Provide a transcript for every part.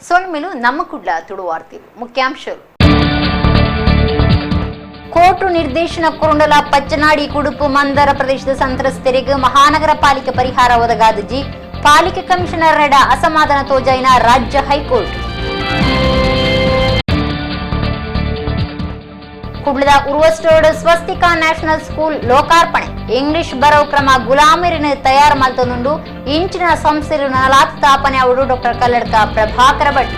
ಸೊಲ್ಮೆಲು ನಮ್ಮ ಕುಡ್ಲ ತುಳುವಾರ್ತಿ ಮುಖ್ಯಾಂಶಗಳು. ಕೋರ್ಟು ನಿರ್ದೇಶನ ಕುರುಂಡಲ ಪಚ್ಚನಾಡಿ ಕುಡುಪು ಮಂದರ ಪ್ರದೇಶದ ಸಂತ್ರಸ್ತರಿಗೆ ಮಹಾನಗರ ಪಾಲಿಕೆ ಪರಿಹಾರ ಒದಗಾದಜಿ ಪಾಲಿಕೆ ಕಮಿಷನರ್ ನಡ ಅಸಮಾಧಾನ ತೋಜಾಯಿನ ರಾಜ್ಯ ಹೈಕೋರ್ಟ್. ಕುಡ್ಲದ ಉರ್ವಸ್ಟೋಡ್ ಸ್ವಸ್ತಿಕಾ ನ್ಯಾಷನಲ್ ಸ್ಕೂಲ್ ಲೋಕಾರ್ಪಣೆ. ಇಂಗ್ಲಿಷ್ ಬರವು ಕ್ರಮ ಗುಲಾಮರಿನ ತಯಾರು ಮಲ್ತೊಂದುಂಡು ಇಂಚಿನ ಸಂಸ್ಥೆಲು ನಲಾತ್ ಸ್ಥಾಪನೆ ಅವರು ಡಾಕ್ಟರ್ ಕಲ್ಲಡ್ಕ ಪ್ರಭಾಕರ ಭಟ್.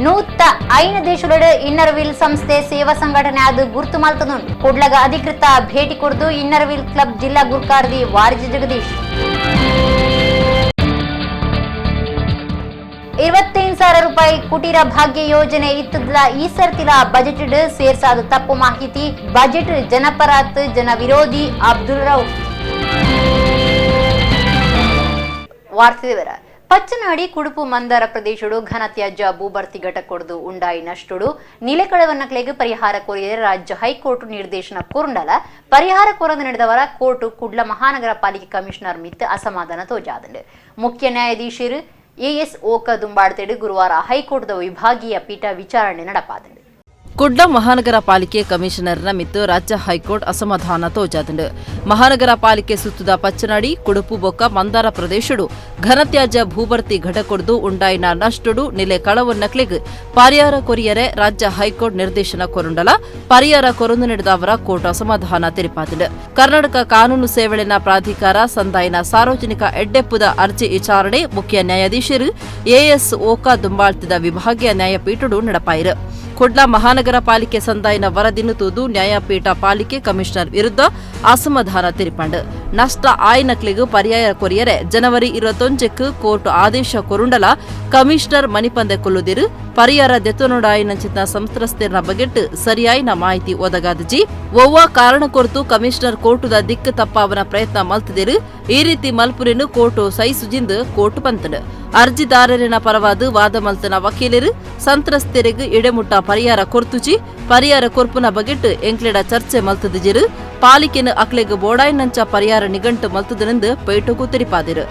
105 ದೇಶಗಳು ಇನ್ನರ್ ವೀಲ್ ಸಂಸ್ಥೆ ಸೇವಾ ಸಂಘಟನೆ ಅದು ಗುರುತು ಮಲ್ತೊಂದುಂಡು. ಕುಡ್ಲಗ ಅಧಿಕೃತ ಭೇಟಿ ಕೊಡ್ದು ಇನ್ನರ್ ವೀಲ್ ಕ್ಲಬ್ ಜಿಲ್ಲಾ ಗುರ್ಕಾರ್ದಿ ವಾರಿಜಿ ಜಗದೀಶ್. 25,000 ರೂಪಾಯಿ ಕುಟೀರ ಭಾಗ್ಯ ಯೋಜನೆ ಇತ್ತದ್ಲ ಈ ಸರ್ತಿಲ ಬಜೆಟ್ ಸೇರ್ಸಾದ ತಪ್ಪು ಮಾಹಿತಿ, ಬಜೆಟ್ ಜನಪರಾತ್ ಜನ ವಿರೋಧಿ ಅಬ್ದುಲ್ ರೌಫ್. ವಾರ್ತೆ ವಿವರ. ಪಚ್ಚನಾಡಿ ಕುಡುಪು ಮಂದಾರ ಪ್ರದೇಶಡು ಘನತ್ಯಾಜ್ಯ ಭೂಭರ್ತಿ ಘಟಕೊಡ್ದು ಉಂಡಾಯಿ ನಷ್ಟುಡು ನಿಲೆಕಳವನ್ನಕ್ಲೆಗ್ ಪರಿಹಾರ ಕೋರಿದರೆ ರಾಜ್ಯ ಹೈಕೋರ್ಟ್ ನಿರ್ದೇಶನ ಕೋರುಂಡಲ ಪರಿಹಾರ ಕೋರಂದು ನಡೆದವರ ಕೋರ್ಟ್ ಕುಡ್ಲ ಮಹಾನಗರ ಪಾಲಿಕೆ ಕಮಿಷನರ್ ಮಿತ್ ಅಸಮಾಧಾನ ತೋಜಾದಂಡು. ಮುಖ್ಯ ನ್ಯಾಯಾಧೀಶರು ಎಎಸ್ ಓಕ ದುಂಬಾಡ್ತೇಡು ಗುರುವಾರ ಹೈಕೋರ್ಟ್ದ ವಿಭಾಗೀಯ ಪೀಠ ವಿಚಾರಣೆ ನಡಪಾದಂಡು. ಕುಡ್ಲ ಮಹಾನಗರ ಪಾಲಿಕೆ ಕಮಿಷನರ್ನ ಮಿತ್ತು ರಾಜ್ಯ ಹೈಕೋರ್ಟ್ ಅಸಮಾಧಾನ ತೋಜಾದಂಡು. ಮಹಾನಗರ ಪಾಲಿಕೆ ಸುತ್ತದ ಪಚ್ಚನಾಡಿ ಕುಡುಪು ಬೊಕ್ಕ ಮಂದಾರ ಪ್ರದೇಶಡು ಘನತ್ಯಾಜ್ಯ ಭೂಭರ್ತಿ ಘಟಕೊಡ್ದು ಉಂಡಾಯಿನ ನಷ್ಟುಡು ನಿಲೆ ಕಳವನ್ನಕ್ಲೆಗ್ ಪರಿಹಾರ ಕೊರಿಯರೆ ರಾಜ್ಯ ಹೈಕೋರ್ಟ್ ನಿರ್ದೇಶನ ಕೊರುಂಡಲ ಪರಿಹಾರ ಕೊರೊಂದು ನಡೆದವರ ಕೋರ್ಟ್ ಅಸಮಾಧಾನ ತೆರಿಪಾದಂಡು. ಕರ್ನಾಟಕ ಕಾನೂನು ಸೇವೆಳಿನ ಪ್ರಾಧಿಕಾರ ಸಂದಾಯಿನ ಸಾರ್ವಜನಿಕ ಎಡ್ಡೆಪ್ಪುದ ಅರ್ಜಿ ವಿಚಾರಣೆ ಮುಖ್ಯ ನ್ಯಾಯಾಧೀಶರು ಎಎಸ್ ಓಕಾ ದುಂಬಾಳ್ತಿದ ವಿಭಾಗೀಯ ನ್ಯಾಯಪೀಠಡು ನಡಪಾಯಿರು. ಕುಡ್ಲ ಮಹಾನಗರ ಪಾಲಿಕೆ ಸಂದಾಯಿನ ವರದಿನು ತೂದು ನ್ಯಾಯಪೀಠ ಪಾಲಿಕೆ ಕಮಿಷನರ್ ವಿರುದ್ಧ ಅಸಮಾಧಾನ ತೆರಿಪಂಡು. ನಷ್ಟ ಆಯ್ನಕ್ಲಿಗೂ ಪರ್ಯಾಯ ಕೊರಿಯರೆ ಜನವರಿ 21ಕ್ಕೆ ಕೋರ್ಟ್ ಆದೇಶ ಕೊರುಂಡಲ ಕಮಿಷನರ್ ಮಣಿಪಂದೆ ಕೊಲ್ಲುದಿರು. ಪರಿಹಾರ ದೆತ್ತೊನೊಡಾಯಿನಂಚಿನ ಸಂತ್ರಸ್ತೆರ್ನ ಬಗೆಟ್ ಸರಿಯಾಯಿನ ಮಾಹಿತಿ ಒದಗಾದಜಿ. ಒವ್ವ ಕಾರಣ ಕೊರ್ತು ಕಮಿಷನರ್ ಕೋರ್ಟುದ ದಿಕ್ಕು ತಪ್ಪಾವನ ಪ್ರಯತ್ನ ಮಲ್ತದಿರು. ಈ ರೀತಿ ಮಲ್ಪುರಿನು ಕೋರ್ಟು ಸೈಸುಜಿಂದು ಕೋರ್ಟ್ ಪಂತನು. ಅರ್ಜಿದಾರರಿನ ಪರವಾದ ವಾದ ಮಲ್ತನ ವಕೀಲರು ಸಂತ್ರಸ್ತೆರೆಗ್ ಇಡೆಮುಟ್ಟ ಪರಿಹಾರ ಕೊರ್ತುಜಿ, ಪರಿಹಾರ ಕೊರ್ಪುನ ಬಗೆಟ್ ಎಂಕ್ಲೆಡ ಚರ್ಚೆ ಮಲ್ತದಿಜಿರು. ಪಾಲಿಕೆನ ಅಕ್ಲೆಗ್ ಬೋಡಾಯ್ನಂಚ ಪರಿಹಾರ ನಿಗಂಟು ಮಲ್ತದನೆಂದು ಪೇಟಗೂ ತೆರಿಪಾದಿರು.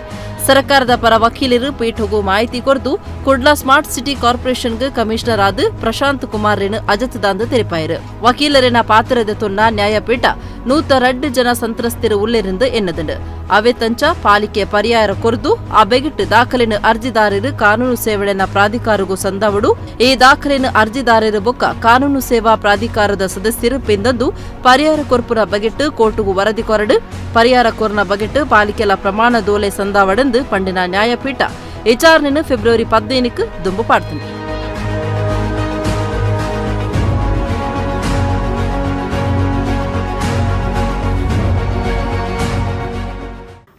ಸರ್ಕಾರದ ಪರ ವಕೀಲರು ಪೀಠಗೂ ಮಾಹಿತಿ ಕೊರ್ದು ಕುಡ್ಲ ಸ್ಮಾರ್ಟ್ ಸಿಟಿ ಕಾರ್ಪೊರೇಷನ್ಗೆ ಕಮಿಷನರ್ ಆದ ಪ್ರಶಾಂತ್ ಕುಮಾರ್ ಅಜತ್ದಾಂದು ತೆರಿಪಾಯರು. ವಕೀಲರಿನ ಪಾತ್ರದ ತುನ್ನ ನ್ಯಾಯಪೀಠ 102 ಜನ ಸಂತ್ರಸ್ತೆರು ಉಲ್ಲೆರೆಂದು ಎನ್ನದುಂಡು. ಅವೆ ತಂಚ ಪಾಲಿಕೆ ಪರಿಹಾರ ಕೊರ್ದು ಆ ಬೆಗಿಟ್ಟು ದಾಖಲಿನ ಅರ್ಜಿದಾರರು ಕಾನೂನು ಸೇವೆಳೆನ ಪ್ರಾಧಿಕಾರಗೂ ಸಂದವಡು. ಈ ದಾಖಲಿನ ಅರ್ಜಿದಾರರು ಬೊಕ್ಕ ಕಾನೂನು ಸೇವಾ ಪ್ರಾಧಿಕಾರದ ಸದಸ್ಯರು ಪಿಂದಂದು ಪರಿಹಾರ ಕೊರ್ಪುನ ಬಗೆಟ್ಟು ಕೋರ್ಟುಗೂ ವರದಿ ಕೊರಡು. ಪರಿಹಾರ ಕೊರ್ನ ಬಗೆಟ್ಟು ಪಾಲಿಕೆಲ ಪ್ರಮಾಣ ದೋಲೆ ಸಂದಾವಡೆಂದು ಪಂಡಿನ ನ್ಯಾಯಪೀಠ ವಿಚಾರಣೆಯನ್ನು ಫೆಬ್ರವರಿ 15ಕ್ಕೆ ದುಂಬು ಪಾಡ್ತಂದೆ.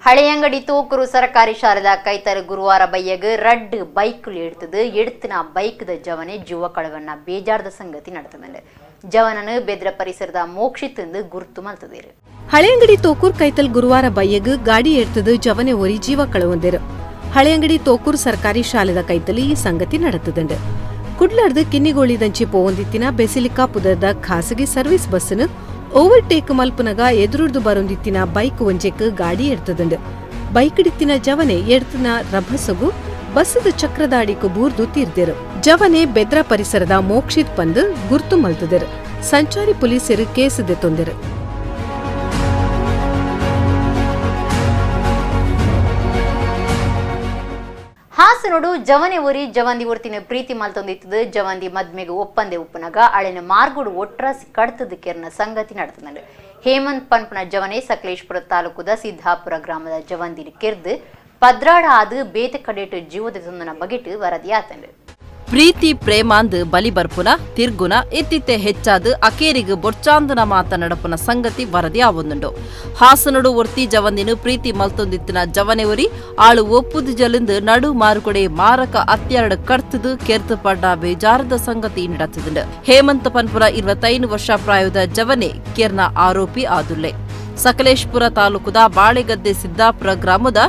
ಹಳೆಯಂಗಡಿ ತೋಕೂರು ಸರಕಾರಿ ಶಾಲೆದ ಕೈತರ್ ಗುರುವಾರ ಬೈಯಗ್ ರಡ್ಡು ಬೈಕ್ಲು ಎಡ್ತದು ಎಡ್ತಿನ ಬೈಕ್ದ ಜವನೆ ಜೀವ ಕಳವನ್ನ ಬೇಜಾರ್ದ ಸಂಗತಿ ನಡೆತದಂಡು. ಜವನನು ಬೆದ್ರ ಪರಿಸರದ ಮೋಕ್ಷಿತಂದು ಗುರುತು ಮಲ್ತದಿರು. ಹಳೆಯಂಗಡಿ ತೋಕೂರ್ ಕೈತಲ್ ಗುರುವಾರ ಬೈಯಗ್ ಗಾಡಿ ಎಡ್ತದು ಜವನೆ ಒರಿ ಜೀವ ಕಳವೊಂದಿರು. ಹಳೆಯಂಗಡಿ ತೋಕೂರ್ ಸರ್ಕಾರಿ ಶಾಲೆದ ಕೈತಲ್ ಈ ಸಂಗತಿ ನಡೆತದಂಡು. ಕುಡ್ಲರ್ದು ಕಿನ್ನಿಗೋಳಿದಂಚಿ ಪೋವೊಂದಿತ್ತಿನ ಬೆಸಿಲಿಕಾ ಪುದರ್ದ ಖಾಸಗಿ ಸರ್ವಿಸ್ ಬಸ್ಸನ್ನು ಓವರ್ಟೇಕ್ ಮಲ್ಪನಗ ಎದುರುರ್ದು ಬರೊಂದಿತ್ತಿನ ಬೈಕ್ ಒಂಜೆಕ್ ಗಾಡಿ ಎಡ್ತದಂಡು. ಬೈಕ್ ಡಿತ್ತಿನ ಜವನೆ ಎಡ್ತನ ರಭಸಗು ಬಸ್ಸದ ಚಕ್ರದಾಡಿಕು ಬೂರ್ದು ತೀರ್ದೆರು. ಜವನೆ ಬೆದ್ರ ಪರಿಸರದ ಮೋಕ್ಷಿತ್ ಪಂದು ಗುರ್ತು ಮಲ್ತದೆರು. ಸಂಚಾರಿ ಪೊಲೀಸರು ಕೇಸ್ ದೆತ್ತೊಂದೆರು. ಹಾಸನೋಡು ಜವನೆ ಒರಿ ಜವಂದಿ ಒರ್ತಿನ ಪ್ರೀತಿ ಮಲ್ತೊಂದಿತ್ತದು. ಜವಂದಿ ಮದ್ಮೆಗೆ ಒಪ್ಪಂದೆ ಉಪ್ಪುನಗ ಅಳೆನ ಮಾರ್ಗೋಡು ಒಟ್ರಾಸಿ ಕಡ್ತದ ಕೆರ್ನ ಸಂಗತಿ ನಡೆತದಂಡು. ಹೇಮಂತ್ ಪನ್ಪನ ಜವನೆ ಸಕಲೇಶ್ಪುರ ತಾಲೂಕುದ ಸಿದ್ದಾಪುರ ಗ್ರಾಮದ ಜವಂದಿನ ಕೆರ್ದು ಪದ್ರಾಡ ಆದು ಬೇತೆ ಕಡೆಟು ಜೀವದ ತೊಂದನ ಬಗೆಟು ವರದಿ ಆತಂಡು. ಪ್ರೀತಿ ಪ್ರೇಮಾಂದ್ ಬಲಿ ಬರ್ಪುನ ತಿರ್ಗುನ ಇತ್ತಿತ್ತೆ ಹೆಚ್ಚಾದ ಅಕೇರಿಗ್ ಬೊರ್ಚಾಂದನ ಮಾತ ನಡಪುನ ಸಂಗತಿ ವರದಿ ಆವೊಂದುಂಡು. ಹಾಸನಡು ಒರ್ತಿ ಜವಂದಿನ ಪ್ರೀತಿ ಮಲ್ತೊಂದಿತ್ತಿನ ಜವನೆ ಒರಿ ಆಳು ಒಪ್ಪುದು ಜಲಿಂದು ನಡು ಮಾರುಕಡೆ ಮಾರಕ ಅತ್ಯರಡು ಕಡ್ತದು ಕೆರ್ತು ಪಡ್ಡ ಬೇಜಾರದ ಸಂಗತಿ ನಡತದುಂಡು. ಹೇಮಂತ ಪನ್ಪುರ 25 ವರ್ಷ ಪ್ರಾಯದ ಜವನೆ ಕೆರ್ನ ಆರೋಪಿ ಆದುಲ್ಲೆ. ಸಕಲೇಶ್ಪುರ ತಾಲೂಕುದ ಬಾಳೆಗದ್ದೆ ಸಿದ್ದಾಪುರ ಗ್ರಾಮದ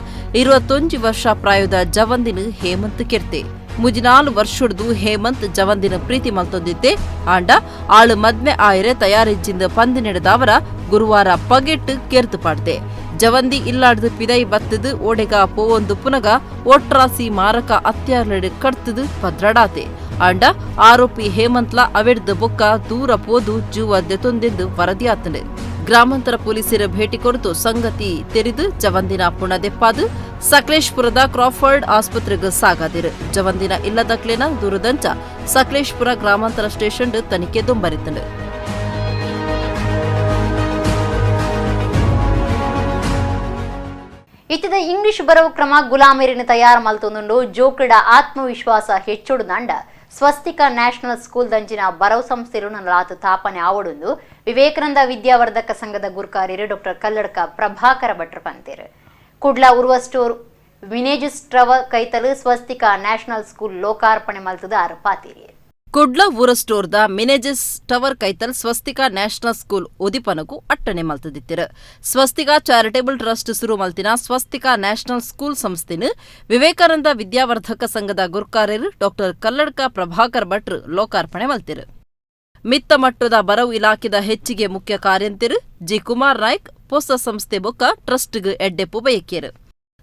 21 ವರ್ಷ ಪ್ರಾಯದ ಜವಂದಿನ ಹೇಮಂತ್ ಕೆರ್ತೆ. ಮುಜಿನಾಲ್ ವರ್ಷೊಡ್ದು ಹೇಮಂತ್ ಜವಂದಿನ ಪ್ರೀತಿ ಮಲ್ತೊಂದಿತ್ತೆ. ಆಂಡ ಆಳು ಮದ್ಮೆ ಆಯರೆ ತಯಾರಿಜ್ಜಿಂದ ಪಂದಿನೆಡದವರ ಗುರುವಾರ ಪಗೆಟ್ಟು ಕೆರ್ತು ಪಾಡ್ದೆ. ಜವಂದಿ ಇಲ್ಲಾಡ್ದು ಪಿದೈ ಬತ್ತದು ಓಡೆಗ ಪೋವೊಂದು ಪುನಗ ಒಟ್ರಾಸಿ ಮಾರಕ ಅತ್ಯಾರ್ಲೆಡ್ ಕಡ್ತದು ಪದ್ರಡಾತೆ. ಆಂಡ ಆರೋಪಿ ಹೇಮಂತ್ಲ ಅವೆಡ್ದು ಬೊಕ್ಕ ದೂರ ಪೋದು ಜೂವ ದೆತೊಂದೆಂದು ವರದಿಯಾತಂಡು. ಗ್ರಾಮಾಂತರ ಪೊಲೀಸರ ಭೇಟಿ ಕೊರತು ಸಂಗತಿ ತೆರಿದು ಜವಂದಿನ ಪುಣದೆಪ್ಪಾದು ಸಕಲೇಶ್ಪುರದ ಕ್ರಾಫರ್ಡ್ ಆಸ್ಪತ್ರೆಗೆ ಸಾಗಾದಿರು. ಜವಂದಿನ ಇಲ್ಲದಕ್ಲೇನ ದೂರದಂಚ ಸಕಲೇಶ್ಪುರ ಗ್ರಾಮಾಂತರ ಸ್ಟೇಷನ್ ತನಿಖೆ ದುಂಬರಿತಂಡು. ಇತ್ತಿದ ಇಂಗ್ಲಿಷ್ ಬರವು ಕ್ರಮ ಗುಲಾಮೀರಿನ ತಯಾರು ಮಲ್ತೊಂದುಂಡು. ಜೋಕ್ರಿಡ ಆತ್ಮವಿಶ್ವಾಸ ಹೆಚ್ಚುಡುದಂಡ ಸ್ವಸ್ತಿಕ ನ್ಯಾಷನಲ್ ಸ್ಕೂಲ್ ದಂಚಿನ ಬರವು ಸಂಸ್ಥೆಲು ನಲಾತು ತಾಪನೆ ಆವಡುಂದು ವಿವೇಕಾನಂದ ವಿದ್ಯಾವರ್ಧಕ ಸಂಘದ ಗುರುಕಾರ್ಯರು ಡಾಕ್ಟರ್ ಕಲ್ಲಡ್ಕ ಪ್ರಭಾಕರ ಭಟ್ರು ಪಂತೇರು. ಕುಡ್ಲ ಉರ್ವಸ್ಟೋರ್ ವಿನೇಜಸ್ ಟ್ರವ ಕೈತಲು ಸ್ವಸ್ತಿಕ ನ್ಯಾಷನಲ್ ಸ್ಕೂಲ್ ಲೋಕಾರ್ಪಣೆ ಮಲ್ತದ ಆರು ಪಾತೀರಿ. ಕುಡ್ಲ ಊರಸ್ಟೋರ್ದ ಮಿನೇಜಸ್ ಟವರ್ ಕೈತಲ್ ಸ್ವಸ್ತಿಕಾ ನ್ಯಾಷನಲ್ ಸ್ಕೂಲ್ ಉದಿಪನಗೂ ಅಟ್ಟಣೆ ಮಲ್ತದಿತ್ತಿರು. ಸ್ವಸ್ತಿಕಾ ಚಾರಿಟೇಬಲ್ ಟ್ರಸ್ಟ್ ಸುರು ಮಲ್ತಿನ ಸ್ವಸ್ತಿಕಾ ನ್ಯಾಷನಲ್ ಸ್ಕೂಲ್ ಸಂಸ್ಥೆನ ವಿವೇಕಾನಂದ ವಿದ್ಯಾವರ್ಧಕ ಸಂಘದ ಗುರ್ಕಾರ್ಯರು ಡಾಕ್ಟರ್ ಕಲ್ಲಡ್ಕ ಪ್ರಭಾಕರ್ ಭಟ್ರು ಲೋಕಾರ್ಪಣೆ ಮಲ್ತಿರು. ಮಿತ್ತ ಮಟ್ಟದ ಬರವು ಇಲಾಖೆದ ಹೆಚ್ಚಿಗೆ ಮುಖ್ಯ ಕಾರ್ಯಂತಿರು ಜಿ ಕುಮಾರ್ ನಾಯ್ಕ್ ಪೊಸ ಸಂಸ್ಥೆ ಬೊಕ್ಕ ಟ್ರಸ್ಟ್ಗ್ ಎಡ್ಡೆಪ್ಪು ಬಯಕಿಯರು.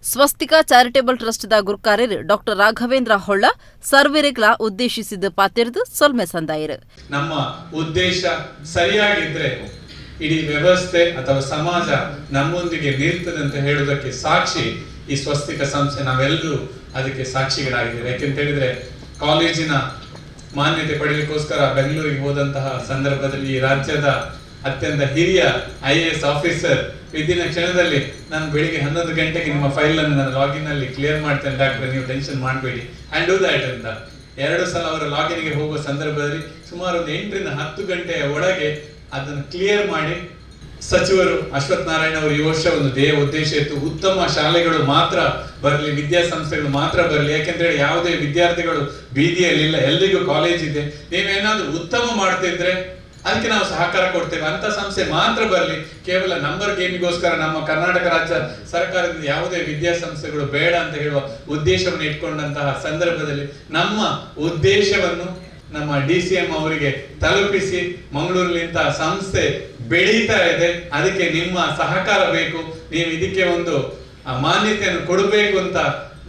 ಸ್ವಸ್ತಿಕಾ ಚಾರಿಟೇಬಲ್ ಟ್ರಸ್ಟ್ದ ಗುರ್ಕಾರ್ಯರು ಡಾಕ್ಟರ್ ರಾಘವೇಂದ್ರ ಹೊಳ್ಳ ಸರ್ವೆರೆಗ್ಲ ಉದ್ದೇಶಿಸಿದ ಪಾತಿರ್ದು ಸೊಲ್ಮೆ ಸಂದಾಯರು. ನಮ್ಮ ಉದ್ದೇಶ ಸರಿಯಾಗಿದ್ರೆ ಇಡೀ ವ್ಯವಸ್ಥೆ ಅಥವಾ ಸಮಾಜ ನಮ್ಮೊಂದಿಗೆ ನಿಲ್ತದೆ ಅಂತ ಹೇಳುವುದಕ್ಕೆ ಸಾಕ್ಷಿ ಈ ಸ್ವಸ್ತಿಕ ಸಂಸ್ಥೆ. ನಾವೆಲ್ಲರೂ ಅದಕ್ಕೆ ಸಾಕ್ಷಿಗಳಾಗಿದ್ದೇವೆ. ಯಾಕೆಂತ ಹೇಳಿದ್ರೆ ಕಾಲೇಜಿನ ಮಾನ್ಯತೆ ಪಡೆಯಲಿಕ್ಕೋಸ್ಕರ ಬೆಂಗಳೂರಿಗೆ ಹೋದಂತಹ ಸಂದರ್ಭದಲ್ಲಿ ಈ ರಾಜ್ಯದ ಅತ್ಯಂತ ಹಿರಿಯ IAS officer ವಿದಿನ ಕ್ಷಣದಲ್ಲಿ ನಾನು ಬೆಳಿಗ್ಗೆ 11 ಗಂಟೆಗೆ ನಿಮ್ಮ ಫೈಲ್ ಅನ್ನು ನಾನು ಲಾಗಿನ್ ಅಲ್ಲಿ ಕ್ಲಿಯರ್ ಮಾಡ್ತೇನೆ ಡಾಕ್ಟರ್, ನೀವು ಟೆನ್ಷನ್ ಮಾಡಬೇಡಿ, ಆ್ಯಂಡ್ do that ಅಂತ 2 ಸಲ ಅವರ ಲಾಗಿನ್ಗೆ ಹೋಗುವ ಸಂದರ್ಭದಲ್ಲಿ ಸುಮಾರು ಒಂದು 8 ರಿಂದ 10 ಗಂಟೆಯ ಒಳಗೆ ಅದನ್ನು ಕ್ಲಿಯರ್ ಮಾಡಿ ಸಚಿವರು ಅಶ್ವಥ್ ನಾರಾಯಣ ಅವರು ಈ ವರ್ಷ ಒಂದು ಧ್ಯೇಯ ಉದ್ದೇಶ ಇತ್ತು, ಉತ್ತಮ ಶಾಲೆಗಳು ಮಾತ್ರ ಬರಲಿ, ವಿದ್ಯಾಸಂಸ್ಥೆಗಳು ಮಾತ್ರ ಬರಲಿ. ಯಾಕೆಂತ ಹೇಳಿ ಯಾವುದೇ ವಿದ್ಯಾರ್ಥಿಗಳು ಬೀದಿಯಲ್ಲಿಲ್ಲ, ಎಲ್ರಿಗೂ ಕಾಲೇಜ್ ಇದೆ. ನೀವೇನಾದ್ರೂ ಉತ್ತಮ ಮಾಡ್ತಿದ್ರೆ ಅದಕ್ಕೆ ನಾವು ಸಹಕಾರ ಕೊಡ್ತೇವೆ, ಅಂತ ಸಂಸ್ಥೆ ಮಾತ್ರ ಬರಲಿ. ಕೇವಲ ನಂಬರ್ ಗೇಮಿಗೋಸ್ಕರ ನಮ್ಮ ಕರ್ನಾಟಕ ರಾಜ್ಯ ಸರ್ಕಾರದಿಂದ ಯಾವುದೇ ವಿದ್ಯಾಸಂಸ್ಥೆಗಳು ಬೇಡ ಅಂತ ಹೇಳುವ ಉದ್ದೇಶವನ್ನು ಇಟ್ಕೊಂಡಂತಹ ಸಂದರ್ಭದಲ್ಲಿ ನಮ್ಮ ಉದ್ದೇಶವನ್ನು ನಮ್ಮ DCM ಅವರಿಗೆ ತಲುಪಿಸಿ ಮಂಗಳೂರಿನಿಂದ ಸಂಸ್ಥೆ ಬೆಳೀತಾ ಇದೆ, ಅದಕ್ಕೆ ನಿಮ್ಮ ಸಹಕಾರ ಬೇಕು, ನೀವು ಇದಕ್ಕೆ ಒಂದು ಮಾನ್ಯತೆಯನ್ನು ಕೊಡಬೇಕು ಅಂತ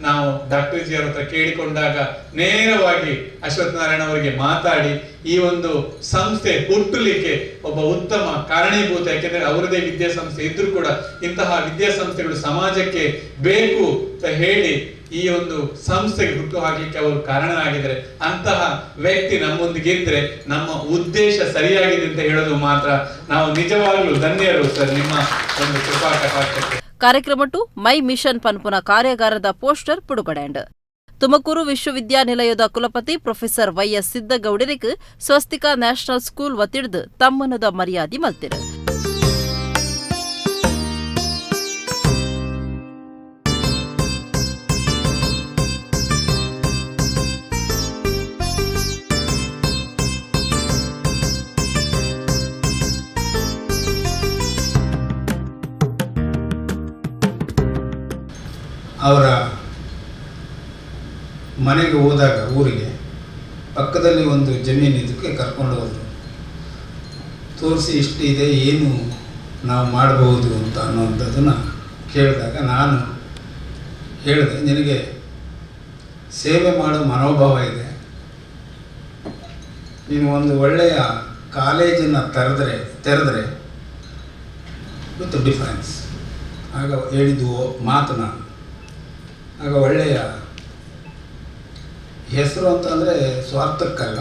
ನಾವು ಡಾಕ್ಟರ್ ಜಿ ಅವರ ಹತ್ರ ಕೇಳಿಕೊಂಡಾಗ ನೇರವಾಗಿ ಅಶ್ವಥ್ ನಾರಾಯಣ ಅವರಿಗೆ ಮಾತಾಡಿ ಈ ಒಂದು ಸಂಸ್ಥೆ ಹುಟ್ಟಲಿಕ್ಕೆ ಒಬ್ಬ ಉತ್ತಮ ಕಾರಣೀಭೂತ. ಯಾಕೆಂದ್ರೆ ಅವರದೇ ವಿದ್ಯಾಸಂಸ್ಥೆ ಇದ್ರೂ ಕೂಡ ಇಂತಹ ವಿದ್ಯಾಸಂಸ್ಥೆಗಳು ಸಮಾಜಕ್ಕೆ ಬೇಕು ಅಂತ ಹೇಳಿ ಈ ಒಂದು ಸಂಸ್ಥೆಗೆ ಹುಟ್ಟು ಹಾಕ್ಲಿಕ್ಕೆ ಅವರು ಕಾರಣರಾಗಿದ್ದಾರೆ. ಅಂತಹ ವ್ಯಕ್ತಿ ನಮ್ಮೊಂದಿಗೆ ಇದ್ರೆ ನಮ್ಮ ಉದ್ದೇಶ ಸರಿಯಾಗಿದೆ ಅಂತ ಹೇಳೋದು ಮಾತ್ರ ನಾವು ನಿಜವಾಗ್ಲೂ ಧನ್ಯರು ಸರ್, ನಿಮ್ಮ ಒಂದು ಕೃಪಾ ಕಟಾಕ್ಷಕ್ಕೆ. ಕಾರ್ಯಕ್ರಮಟ್ಟು ಮೈ ಮಿಷನ್ ಪನ್ಪುನ ಕಾರ್ಯಾಗಾರದ ಪೋಸ್ಟರ್ ಪುಡುಗಡೆಂಡ್. ತುಮಕೂರು ವಿಶ್ವವಿದ್ಯಾನಿಲಯದ ಕುಲಪತಿ ಪ್ರೊಫೆಸರ್ ವೈಎಸ್ ಸಿದ್ದಗೌಡರಿಗೆ ಸ್ವಸ್ತಿಕಾ ನ್ಯಾಷನಲ್ ಸ್ಕೂಲ್ ವತಿಡ್ದು ತಮ್ಮನದ ಮರ್ಯಾದೆ ಮಲ್ತಿರು. ಅವರ ಮನೆಗೆ ಹೋದಾಗ ಊರಿಗೆ ಪಕ್ಕದಲ್ಲಿ ಒಂದು ಜಮೀನು ಇದಕ್ಕೆ ಕರ್ಕೊಂಡು ಹೋದರು. ತೋರಿಸಿ ಇಷ್ಟಿದೆ, ಏನು ನಾವು ಮಾಡಬಹುದು ಅಂತ ಅನ್ನುವಂಥದ್ದನ್ನು ಕೇಳಿದಾಗ ನಾನು ಹೇಳಿದೆ, ನಿನಗೆ ಸೇವೆ ಮಾಡೋ ಮನೋಭಾವ ಇದೆ, ನೀನು ಒಂದು ಒಳ್ಳೆಯ ಕಾಲೇಜನ್ನು ತೆರೆದ್ರೆ ವಿತ್ ಡಿಫರೆನ್ಸ್. ಆಗ ಹೇಳಿದ್ದು ಮಾತು ನಾನು. ಆಗ ಒಳ್ಳೆಯ ಹೆಸರು ಅಂತಂದರೆ ಸ್ವಾರ್ಥಕ್ಕಲ್ಲ,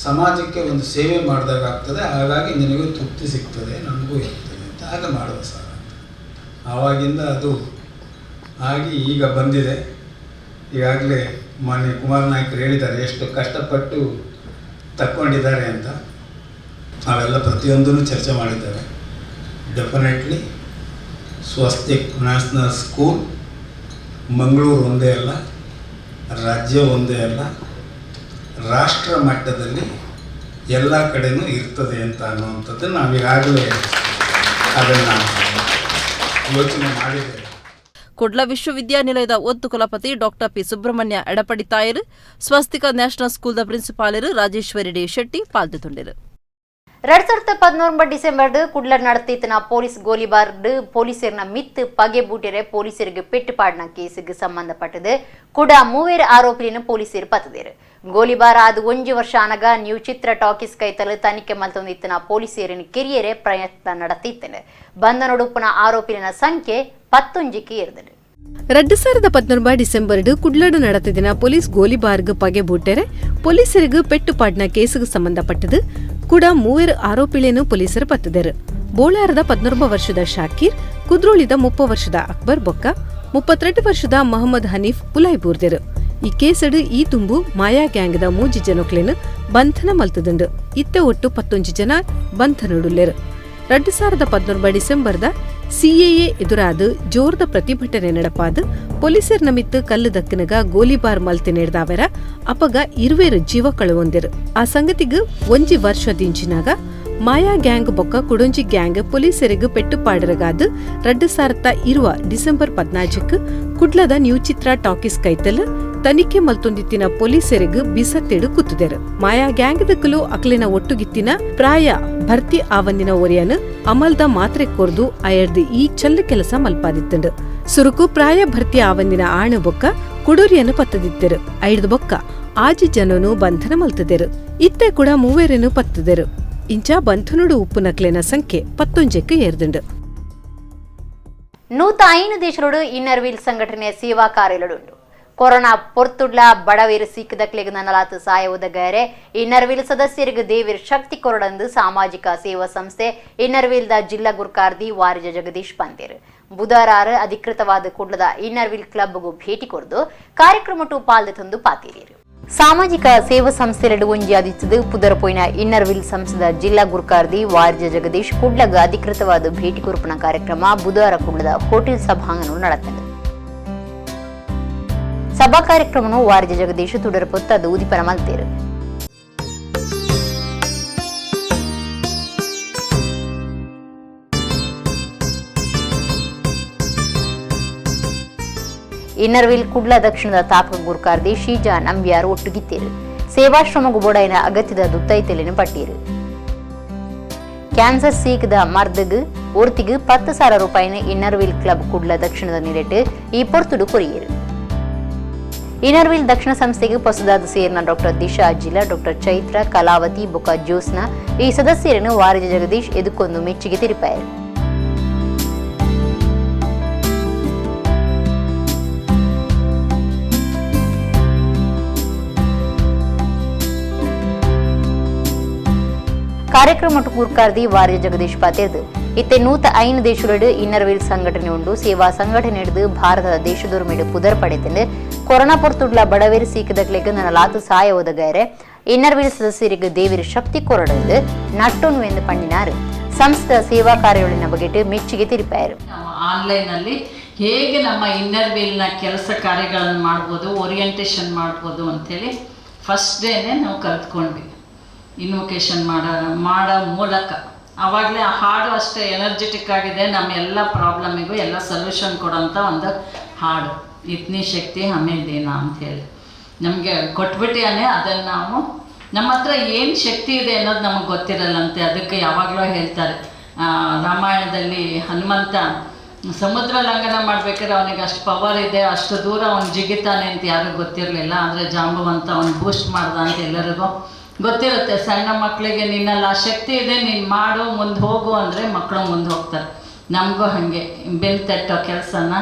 ಸಮಾಜಕ್ಕೆ ಒಂದು ಸೇವೆ ಮಾಡಿದಾಗ ಆಗ್ತದೆ, ಹಾಗಾಗಿ ನಿನಗೂ ತೃಪ್ತಿ ಸಿಗ್ತದೆ, ನಮಗೂ ಇರ್ತದೆ ಅಂತ ಆಗ ಮಾಡುವ ಸರ್ ಅಂತ. ಆವಾಗಿಂದ ಅದು ಆಗಿ ಈಗ ಬಂದಿದೆ. ಈಗಾಗಲೇ ಮಾನ್ಯ ಕುಮಾರ್ ನಾಯ್ಕರು ಹೇಳಿದ್ದಾರೆ ಎಷ್ಟು ಕಷ್ಟಪಟ್ಟು ತಕ್ಕೊಂಡಿದ್ದಾರೆ ಅಂತ. ನಾವೆಲ್ಲ ಪ್ರತಿಯೊಂದನ್ನು ಚರ್ಚೆ ಮಾಡಿದ್ದೇವೆ. ಡೆಫಿನೆಟ್ಲಿ ಸ್ವಸ್ತಿಕ್ ನ್ಯಾಷನಲ್ ಸ್ಕೂಲ್ ಮಂಗಳೂರು ಒಂದೇ ಅಲ್ಲ, ರಾಜ್ಯ ಒಂದೇ ಅಲ್ಲ, ರಾಷ್ಟ್ರ ಮಟ್ಟದಲ್ಲಿ ಎಲ್ಲ ಕಡೆಯೂ ಇರ್ತದೆ ಅಂತ ಅನ್ನುವಂಥದ್ದು ನಾವೀಗಾಗಲೇ ಅದನ್ನು ಯೋಚನೆ ಮಾಡಿದ್ದೇವೆ. ಕುಡ್ಲ ವಿಶ್ವವಿದ್ಯಾನಿಲಯದ ಒತ್ತು ಕುಲಪತಿ ಡಾ ಪಿ ಸುಬ್ರಹ್ಮಣ್ಯ ಎಡಪಡಿತಾಯರು, ಸ್ವಸ್ತಿಕ ನ್ಯಾಷನಲ್ ಸ್ಕೂಲ್ದ ಪ್ರಿನ್ಸಿಪಾಲರು ರಾಜೇಶ್ವರಿ ಡಿ ಶೆಟ್ಟಿ ಪಾಲ್ಗೊಂಡರು. 2019 ಡಿಸೆಂಬರ್ ಕುಡ್ಲ நடத்தின போலீಸ್ கோலிபார்டு போலீசர்ನ ಮಿತ್ತು ಪಗೆ ಬೂಟೆರೆ ಪೊಲೀಸರಿಗೆ ಪೆಟ್ಟು ಪಾಡಿನ ಕೇಸಿಗೆ ಸಂಬಂಧಪಟ್ಟது ಕೂಡ ಮೂವೇರು ಆರೋಪಿಯನ್ನು ಪೊಲೀಸರು ಪತ್ತದೇರು. ಗೋಲಿಬಾರ್ ಆದ ಒಂಜಿ ವರ್ಷ ಅನಗ ನ್ಯೂ ಚಿತ್ರ ಟಾಕೀಸ್ ಕೈತಲು ತನಿಖೆ ಮಲ್ತೊಂದಿತ್ತಿನ ಪೊಲೀಸರಿನ ಕಿರಿಯರೆ ಪ್ರಯತ್ನ ನಡೆತಿತ್ತನೆ. ಬಂಧನೊಡುಪ್ಪುನ ಆರೋಪಿನ ಸಂಖ್ಯೆ 19ಕ್ಕೆ ಏರಿದನು. 2019 ಡಿಸೆಂಬರ್ ಕುಡ್ಲಡು நடத்தின போலீಸ್ கோலிபார்கு பகை பூட்டெರೆ ಪೊಲೀಸರಿಗೆ ಪೆಟ್ಟು ಪಾಡಿನ ಕೇಸುಗೆ ಸಂಬಂಧಪಟ್ಟದು ಕೂಡ ಮೂವರು ಆರೋಪಿಗಳನ್ನು ಪೊಲೀಸರು ಪತ್ತದರು. ಬೋಳಾರದ 19 ವರ್ಷದ ಶಾಕೀರ್, ಕುದ್ರೋಳಿದ 30 ವರ್ಷದ ಅಕ್ಬರ್ ಬೊಕ್ಕ, 32 ವರ್ಷದ ಮಹಮ್ಮದ್ ಹನೀಫ್ ಉಲಾಯ್ಬೂರ್ದೆರು. ಈ ಕೇಸಡು ಈ ತುಂಬು ಮಾಯಾ ಗ್ಯಾಂಗ್ದ 3 ಜನಕ್ಲೆನ್ ಬಂಧನ ಮಲ್ತದುಂಡು. ಇತ್ತೆ ಒಟ್ಟು 19 ಜನ ಬಂಧನಡುಲ್ಲೆರು. 2019 ಡಿಸೆಂಬರ್ದ ಸಿಎಎ ಎದುರಾದ ಜೋರ್ದ ಪ್ರತಿಭಟನೆ ನಡಪಾದ ಪೊಲೀಸರ್ ನಮಿತ್ತು ಕಲ್ಲು ದಕ್ಕನಗ ಗೋಲಿಬಾರ್ ಮಲ್ತಿ ನೀಡ್ದಾವೆರ ಅಪಗ ಇರುವೇರು ಜೀವ ಕಳುವೊಂದಿರು. ಆ ಸಂಗತಿಗ್ ಒಂಜಿ ವರ್ಷ ದಿಂಚಿನಾಗ ಮಾಯಾ ಗ್ಯಾಂಗ್ ಬೊಕ್ಕ ಕುಡೊಂಜಿ ಗ್ಯಾಂಗ್ ಪೊಲೀಸರಿಗೆ ಪೆಟ್ಟು ಪಾಡರಗಾದ 2020 ಡಿಸೆಂಬರ್ 14 ಕುಡ್ಲದ ನ್ಯೂ ಚಿತ್ರ ಟಾಕೀಸ್ ಕೈತಲ್ ತನಿಖೆ ಮಲ್ತೊಂದಿತ್ತಿನ ಪೊಲೀಸರಿಗೆ ಬಿಸತ್ತಿಡು ಕೂತುದೆರು. ಮಾಯಾ ಗ್ಯಾಂಗ್ ದಕ್ಕಲು ಅಕ್ಲಿನ ಒಟ್ಟುಗಿತ್ತಿನ ಪ್ರಾಯ ಭರ್ತಿ ಆವಂದಿನ ಒರಿಯನ್ ಅಮಲ್ದ ಮಾತ್ರೆ ಕೊರ್ದು ಅಯರ್ದು ಈ ಚಲ್ಲು ಕೆಲಸ ಮಲ್ಪಾದಿತ್ತಂಡು. ಸುರುಕು ಪ್ರಾಯ ಭರ್ತಿ ಆವಂದಿನ ಆಣು ಬೊಕ್ಕ ಕುಡೂರಿಯನ್ನು ಪತ್ತದಿತ್ತೆರು. ಐದು ಬೊಕ್ಕ ಆಜಿ ಜನನು ಬಂಧನ ಮಲ್ತದೆರು. ಇತ್ತೆ ಕೂಡ ಮೂವೇರನ್ನು ಪತ್ತದೆರು. ಇಂಚ ಬಂಧನುಡು ಉಪ್ಪುನಕ್ಲೆನ ಸಂಖ್ಯೆ 19ಕ್ಕೆ ಏರ್ದುಂಡು. 105 ದೇಶಗಳು ಇನ್ನರ್ವೀಲ್ ಸಂಘಟನೆಯ ಸೇವಾ ಕಾರ್ಯಗಳುಂಡು. ಕೊರೋನಾ ಪೊರ್ತುಡ್ಲ ಬಡವೀರು ಸೀಕದಕ್ಲೆಗ್ ನನಲಾತು ಸಹಾಯ ಒದಗರೆ ಇನ್ನರ್ವೀಲ್ ಸದಸ್ಯರಿಗೆ ದೇವಿರ್ ಶಕ್ತಿ ಕೊರಡಂದು ಸಾಮಾಜಿಕ ಸೇವಾ ಸಂಸ್ಥೆ ಇನ್ನರ್ವೀಲ್ದ ಜಿಲ್ಲಾ ಗುರ್ಕಾರ್ದಿ ವಾರಿಜ ಜಗದೀಶ್ ಪಂತೇರು ಬುಧವಾರ ಅಧಿಕೃತವಾದ ಕುಡ್ಲದ ಇನ್ನರ್ವೀಲ್ ಕ್ಲಬ್ಗೂ ಭೇಟಿ ಕೊರ್ದು ಕಾರ್ಯಕ್ರಮಟು ಪಾಲ್ದೆ ತಂದು ಪಾತೀರಿರು. ಸಾಮಾಜಿಕ ಸೇವಾ ಸಂಸ್ಥೆಲೆಡು ಒಂಜಿಯಾದಿತ್ತದು ಪುದರಪೋಯಿನ ಇನ್ನರ್ವಿಲ್ ಸಂಸ್ಥೆದ ಜಿಲ್ಲಾ ಗುರ್ಕಾರ್ದಿ ವಾರಿಜ ಜಗದೀಶ್ ಕುಡ್ಲಗ ಅಧಿಕೃತವಾದ ಭೇಟಿ ಕೊರ್ಪುನ ಕಾರ್ಯಕ್ರಮ ಬುಧವಾರ ಕುಡ್ಲದ ಹೋಟೆಲ್ ಸಭಾಂಗಣ ನಡೆತದೆ. ಸಭಾ ಕಾರ್ಯಕ್ರಮನು ವಾರಿಜ ಜಗದೀಶ್ ತುಡರ್ ಪೊತ್ತದು ಉದಿಪನ ಮಲ್ತೇರು. ಇನ್ನರ್ವಿಲ್ ಕುಡ್ಲ ದಕ್ಷಿಣದ ತಾಪಕ ಗುರ್ಕಾರ್ದಿ ಶೀಜಾ ನಂಬಿಯಾರ್ ಒಟ್ಟುಗಿತ್ತೇರು. ಸೇವಾಶ್ರಮಗು ಬೋಡೈನ ಅಗತ್ಯದ ದುತ್ತೈತೆಲಿನ ಪಟ್ಟೀರು. ಕ್ಯಾನ್ಸರ್ ಸೀಕದ ಮರ್ದಗ್ ಒರ್ತಿಗ್ 10,000 ರೂಪಾಯಿನ ಇನ್ನರ್ವಿಲ್ ಕ್ಲಬ್ ಕುಡ್ಲ ದಕ್ಷಿಣದ ನಿಲೆಟ್ ಈ ಪೊರ್ತುಡು ಕೊರಿಯೇರು. ಇನ್ನರ್ವಿಲ್ ದಕ್ಷಿಣ ಸಂಸ್ಥೆಗೆ ಹೊಸದಾದ ಸೇರಿನ ಡಾಕ್ಟರ್ ದಿಶಾ ಅಜಿಲ, ಡಾಕ್ಟರ್ ಚೈತ್ರ, ಕಲಾವತಿ ಬೊಕ ಜ್ಯೋತ್ಸ್ನ ಈ ಸದಸ್ಯರನ್ನು ವಾರಿಜ ಜಗದೀಶ್ ಎದುಕೊಂದು ಮೆಚ್ಚುಗೆ ತಿರುಪಾಯರು. ಕಾರ್ಯಕ್ರಮ ಕೂರ್ಕಾರ್ದಿ ವಾರ್ಯ ಜಗದೀಶ್ ಪಾತೇರ್ದು ಇತ್ತೆ 105 ದೇಶಗಳು ಇನ್ನರ್ವೀಲ್ ಸಂಘಟನೆ ಉಂಡು. ಸೇವಾ ಸಂಘಟನೆ ಹಿಡಿದು ಭಾರತದ ದೇಶದೊರ್ಮೆಡು ಪುದರ್ ಪಡೆತಂದು ಕೊರೋನಾ ಪೊರ್ತುಡ್ಲ ಬಡವೇರು ಸೀಕದಕ್ಲೆಗ್ ನನಲಾತು ಸಹಾಯ ಒದಗರೆ ಇನ್ನರ್ವೀಲ್ ಸದಸ್ಯರಿಗೆ ದೇವಿರ ಶಕ್ತಿ ಕೊರಡಂದು ನಟ್ಟೊನು ಎಂದು ಪಂಡಿನಾರು. ಸಂಸ್ಥೆಯ ಸೇವಾ ಕಾರ್ಯಗಳಿನ ಬಗೆಟ್ ಮೆಚ್ಚುಗೆ ತಿರುಪಾಯರು. ಆನ್ಲೈನಲ್ಲಿ ಹೇಗೆ ನಮ್ಮ ಇನ್ನರ್ವೀಲ್ನ ಕೆಲಸ ಕಾರ್ಯಗಳನ್ನು ಮಾಡ್ಬೋದು, ಓರಿಯೆಂಟೇಷನ್ ಮಾಡ್ಬೋದು ಅಂಥೇಳಿ ಫಸ್ಟ್ ಡೇನೆ ನಾವು ಕಲ್ತ್ಕೊಂಡ್ವಿ. ಇನ್ವೊಕೇಶನ್ ಮಾಡೋ ಮೂಲಕ ಆವಾಗಲೇ ಆ ಹಾಡು ಅಷ್ಟೇ ಎನರ್ಜೆಟಿಕ್ ಆಗಿದೆ. ನಮ್ಮ ಎಲ್ಲ ಪ್ರಾಬ್ಲಮಿಗೂ ಎಲ್ಲ ಸೊಲ್ಯೂಷನ್ ಕೊಡೋಂಥ ಒಂದು ಹಾಡು ಇತ್ನಿ ಶಕ್ತಿ ಹಮೇ ದೇನಾ ಅಂಥೇಳಿ ನಮಗೆ ಕೊಟ್ಬಿಟ್ಟಿಯಾನೆ. ಅದನ್ನು ನಾವು ನಮ್ಮ ಹತ್ರ ಏನು ಶಕ್ತಿ ಇದೆ ಅನ್ನೋದು ನಮಗೆ ಗೊತ್ತಿರಲ್ಲಂತೆ. ಅದಕ್ಕೆ ಯಾವಾಗಲೂ ಹೇಳ್ತಾರೆ, ರಾಮಾಯಣದಲ್ಲಿ ಹನುಮಂತ ಸಮುದ್ರ ಲಂಘನ ಮಾಡ್ಬೇಕಾದ್ರೆ ಅವನಿಗೆ ಅಷ್ಟು ಪವರ್ ಇದೆ, ಅಷ್ಟು ದೂರ ಅವ್ನು ಜಿಗಿತಾನೆ ಅಂತ ಯಾರಿಗೂ ಗೊತ್ತಿರಲಿಲ್ಲ. ಆದರೆ ಜಾಂಬವಂತ ಅವ್ನು ಬೂಸ್ಟ್ ಮಾಡ್ದ ಅಂತ ಎಲ್ಲರಿಗೂ ಗೊತ್ತಿರುತ್ತೆ. ಸಣ್ಣ ಮಕ್ಕಳಿಗೆ ನಿನ್ನಲ್ಲಿ ಆ ಶಕ್ತಿ ಇದೆ, ನೀನು ಮಾಡು, ಮುಂದೆ ಹೋಗು ಅಂದರೆ ಮಕ್ಕಳು ಮುಂದೆ ಹೋಗ್ತಾರೆ. ನಮಗೂ ಹಾಗೆ ಬೆನ್ನು ತಟ್ಟೋ ಕೆಲಸನ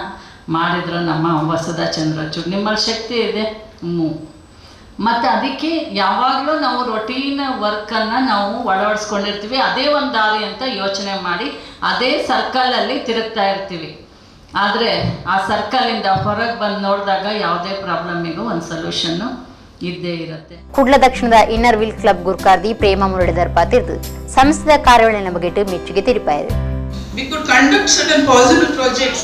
ಮಾಡಿದ್ರು ನಮ್ಮ ವಸುಧಾ ಚಂದ್ರಚೂಡ್. ನಿಮ್ಮಲ್ಲಿ ಶಕ್ತಿ ಇದೆ, ಮತ್ತು ಅದಕ್ಕೆ ಯಾವಾಗಲೂ ನಾವು ರೊಟೀನ್ ವರ್ಕನ್ನು ನಾವು ಒಳವಡಿಸ್ಕೊಂಡಿರ್ತೀವಿ. ಅದೇ ಒಂದು ದಾರಿ ಅಂತ ಯೋಚನೆ ಮಾಡಿ ಅದೇ ಸರ್ಕಲಲ್ಲಿ ತಿರುಗ್ತಾ ಇರ್ತೀವಿ. ಆದರೆ ಆ ಸರ್ಕಲಿಂದ ಹೊರಗೆ ಬಂದು ನೋಡಿದಾಗ ಯಾವುದೇ ಪ್ರಾಬ್ಲಮ್ಮಿಗೂ ಒಂದು ಸೊಲ್ಯೂಷನ್ನು ಇದ್ದೇ ಇರುತ್ತೆ. ಕುಡ್ಲ ದಕ್ಷಿಣದ ಇನ್ನರ್ ವೀಲ್ ಕ್ಲಬ್ ಗುರ್ಕಾರ್ದಿ ಪ್ರೇಮ ಮುರಳೀಧರ್ ಪಾತಿರ್ದು ಸಂಸ್ಥೆಯ ಕಾರ್ಯಾವಳಿನ ಬಗೆಟ್ ಮೆಚ್ಚುಗೆ ತಿಳಿಪಾಯರು. We could conduct certain possible projects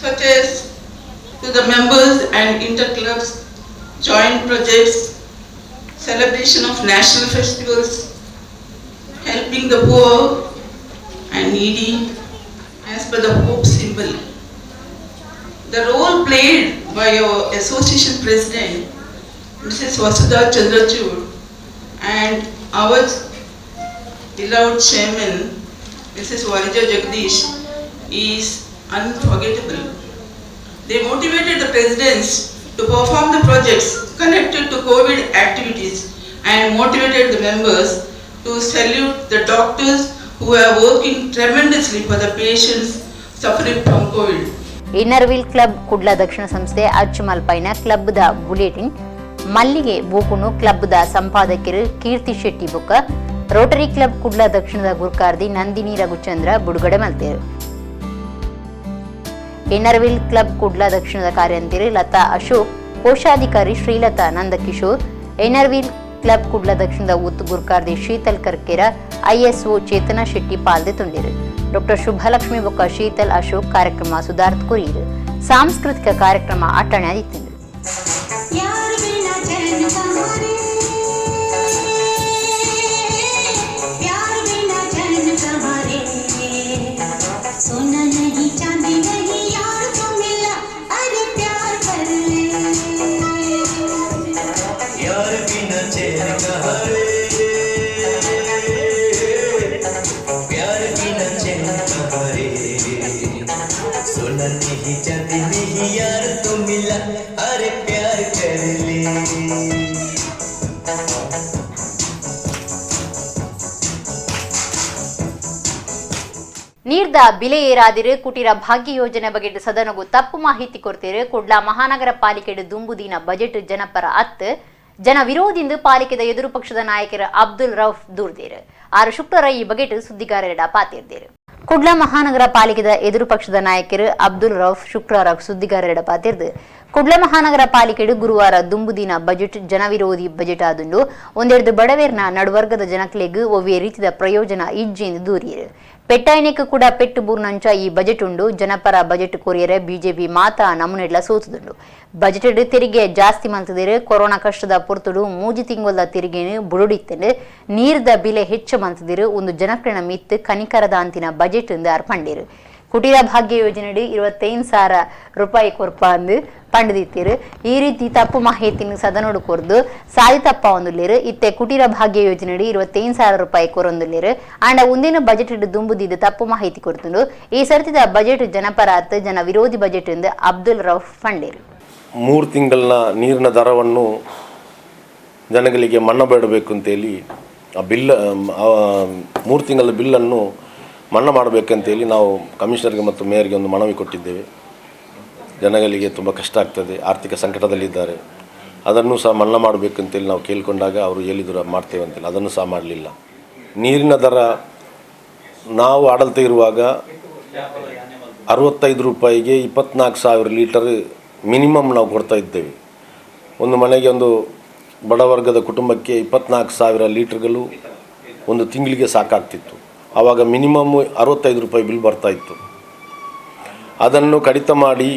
such as to the members and inter-clubs, joint projects, celebration of national festivals, helping the poor and needy as per the hope symbol. The role played by our association president, Mrs. Vasudha Chandrachud, and our beloved chairman, Mrs. Varija Jagdish, is unforgettable. They motivated the presidents to perform the projects connected to COVID activities and motivated the members to salute the doctors who are working tremendously for the patients suffering from COVID. Inner Wheel club Kudla ದಕ್ಷಿಣ ಸಂಸ್ಥೆ ಅಚ್ಚುಮಲ್ಪೈನ ಕ್ಲಬ್ದ bulletin ಮಲ್ಲಿಗೆ ಬೂಕುನು ಕ್ಲಬ್ದ ಸಂಪಾದಕರು ಕೀರ್ತಿ ಶೆಟ್ಟಿ ಬೊಕ್ಕ Rotary club Kudla ದಕ್ಷಿಣದ ಗುರ್ಕಾರ್ದಿ ನಂದಿನಿ ರಘುಚಂದ್ರ ಬುಡುಗಡೆ ಮಲ್ತೇರು. Inner Wheel club Kudla ದಕ್ಷಿಣದ ಕಾರ್ಯಂತಿರು ಲತಾ ಅಶೋಕ್, ಕೋಶಾಧಿಕಾರಿ Srilatha Nandkishore, Inner Wheel club Kudla ದಕ್ಷಿಣದ ಉತ್ತು ಗುರ್ಕಾರ್ದಿ Sheetal Karkera, ISO Chetana Shetty ಪಾಲ್ದೆ ತುಂಡಿರು. Doctor Shubhalakshmi ಬೊಕ್ಕ ಶೀತಲ್ ಅಶೋಕ್ ಕಾರ್ಯಕ್ರಮ ಸುಧಾರ್ತ್ ಕುರೀರು. ಸಾಂಸ್ಕೃತಿಕ ಕಾರ್ಯಕ್ರಮ ಅಟ್ಟಣೆ ಆದಿತ್ತು. यार बिना चैन कहाँ रे, प्यार बिना चैन कहाँ रे, सोना नहीं चांदी नहीं यार तो मिला, अरे प्यार कर ले। यार बिना चैन कहाँ रे, प्यार बिना चैन कहाँ रे, सोना नहीं चांदी नहीं यार तो मिला, अरे प्यार कर ले। ನೀರ್ದ ಬಿಲೆ ಏರಾದಿರು ಕುಟೀರ ಭಾಗ್ಯ ಯೋಜನೆ ಬಗ್ಗೆ ಸದನಗೂ ತಪ್ಪು ಮಾಹಿತಿ ಕೊಡ್ತೀರು. ಕುಡ್ಲ ಮಹಾನಗರ ಪಾಲಿಕೆ ದುಂಬುದಿನ ಬಜೆಟ್ ಜನಪರ ಅತ್ ಜನ ವಿರೋಧಿಂದು ಪಾಲಿಕೆದ ಎದುರು ಪಕ್ಷದ ನಾಯಕರು ಅಬ್ದುಲ್ ರೌಫ್ ದೂರ್ದೇರು. ಆರು ಶುಕ್ರರ ಈ ಬಗೆಟ್ ಸುದ್ದಿಗಾರರ ಪಾತಿರ್ದೇರು. ಕುಡ್ಲ ಮಹಾನಗರ ಪಾಲಿಕೆದ ಎದುರು ಪಕ್ಷದ ನಾಯಕರು ಅಬ್ದುಲ್ ರೌಫ್ ಶುಕ್ರವಾರ ಸುದ್ದಿಗಾರರ ಪಾತಿರ್ದು ಕುಡ್ಲ ಮಹಾನಗರ ಪಾಲಿಕೆಡು ಗುರುವಾರ ದುಂಬುದಿನ ಬಜೆಟ್ ಜನವಿರೋಧಿ ಬಜೆಟ್ ಆದುಂಡು. ಒಂದೆರಡು ಬಡವೇರ್ನ ನಡುವರ್ಗದ ಜನಕ್ಲೆಗ್ ಒವ್ವೇ ರೀತಿಯ ಪ್ರಯೋಜನ ಇಜ್ಜೆಂದು ದೂರಿಯರು. ಪೆಟ್ಟಾಯನಕ್ಕೆ ಕೂಡ ಪೆಟ್ಟು ಬೂರ್ನಂಚ ಈ ಬಜೆಟ್ ಉಂಡು. ಜನಪರ ಬಜೆಟ್ ಕೊರಿಯರೆ ಬಿಜೆಪಿ ಮಾತಾ ನಮೂನೆಡ್ಲ ಸೋತುದುಂಡು. ಬಜೆಟ್ ತೆರಿಗೆ ಜಾಸ್ತಿ ಮಂತದಿರು. ಕೊರೋನಾ ಕಷ್ಟದ ಪೊರ್ತುಡು ಮೂಜಿ ತಿಂಗೊಲ್ದ ತೆರಿಗೆನು ಬುಡುಡಿತ್ತಂಡು. ನೀರ್ದ ಬಿಲೆ ಹೆಚ್ಚು ಮಂತದಿರು. ಒಂದು ಜನಕ್ರೆನ ಮಿತ್ತು ಕನಿಕರದ ಅಂತಿನ ಬಜೆಟ್ ಎಂದು ಅರ್ಪಂಡಿರು. ಕುಟೀರ ಭಾಗ್ಯ ಯೋಜನೆಯಡಿ 25,000 ರೂಪಾಯಿ ಕೊರ್ಪ ಅಂದು ಪಂಡದಿತ್ತೀರು. ಈ ರೀತಿ ತಪ್ಪು ಮಾಹಿತಿನ ಸದನೋಡು ಕೊರ್ದು ಸಾದಿ ತಪ್ಪ ಒಂದುಲ್ಲೇರು. ಇತ್ತೆ ಕುಟೀರ ಭಾಗ್ಯ ಯೋಜನೆಯಡಿ 25,000 ರೂಪಾಯಿ ಕೊರೊಂದುಲ್ಲೇರು. ಆಂಡ ಒಂದಿನ ಬಜೆಟ್ ದುಂಬುದಿದ್ದು ತಪ್ಪು ಮಾಹಿತಿ ಕೊರ್ತುಂಡು. ಈ ಸರ್ತಿದ ಬಜೆಟ್ ಜನಪರ ಅತ್ ಜನ ವಿರೋಧಿ ಬಜೆಟ್ ಎಂದು ಅಬ್ದುಲ್ ರೌಫ್ ಫಂಡೇರು. 3 ತಿಂಗಳ ನೀರಿನ ದರವನ್ನು ಜನಗಳಿಗೆ ಮನ್ನಾ ಬೇಡಬೇಕು ಅಂತೇಳಿ ಆ ಬಿಲ್ 3 ತಿಂಗಳ ಬಿಲ್ಲನ್ನು ಮನ್ನಾ ಮಾಡಬೇಕಂತೇಳಿ ನಾವು ಕಮಿಷನರ್ಗೆ ಮತ್ತು ಮೇಯರ್ಗೆ ಒಂದು ಮನವಿ ಕೊಟ್ಟಿದ್ದೇವೆ. ಜನಗಳಿಗೆ ತುಂಬ ಕಷ್ಟ ಆಗ್ತದೆ, ಆರ್ಥಿಕ ಸಂಕಟದಲ್ಲಿದ್ದಾರೆ. ಅದನ್ನು ಸಹ ಮನ್ನಾ ಮಾಡಬೇಕಂತೇಳಿ ನಾವು ಕೇಳಿಕೊಂಡಾಗ ಅವರು ಹೇಳಿದರು ಮಾಡ್ತೇವೆ ಅಂತೇಳಿ, ಅದನ್ನು ಸಹ ಮಾಡಲಿಲ್ಲ. ನೀರಿನ ದರ ನಾವು ಆಡಳಿತ ಇರುವಾಗ 65 ರೂಪಾಯಿಗೆ 24,000 ಲೀಟರ್ ಮಿನಿಮಮ್ ನಾವು ಕೊಡ್ತಾ ಇದ್ದೇವೆ. ಒಂದು ಮನೆಗೆ, ಒಂದು ಬಡವರ್ಗದ ಕುಟುಂಬಕ್ಕೆ 24,000 ಲೀಟರ್ಗಳು ಒಂದು ತಿಂಗಳಿಗೆ ಸಾಕಾಗ್ತಿತ್ತು. ಆವಾಗ ಮಿನಿಮಮ್ 65 ರೂಪಾಯಿ ಬಿಲ್ ಬರ್ತಾಯಿತ್ತು. ಅದನ್ನು ಕಡಿತ ಮಾಡಿ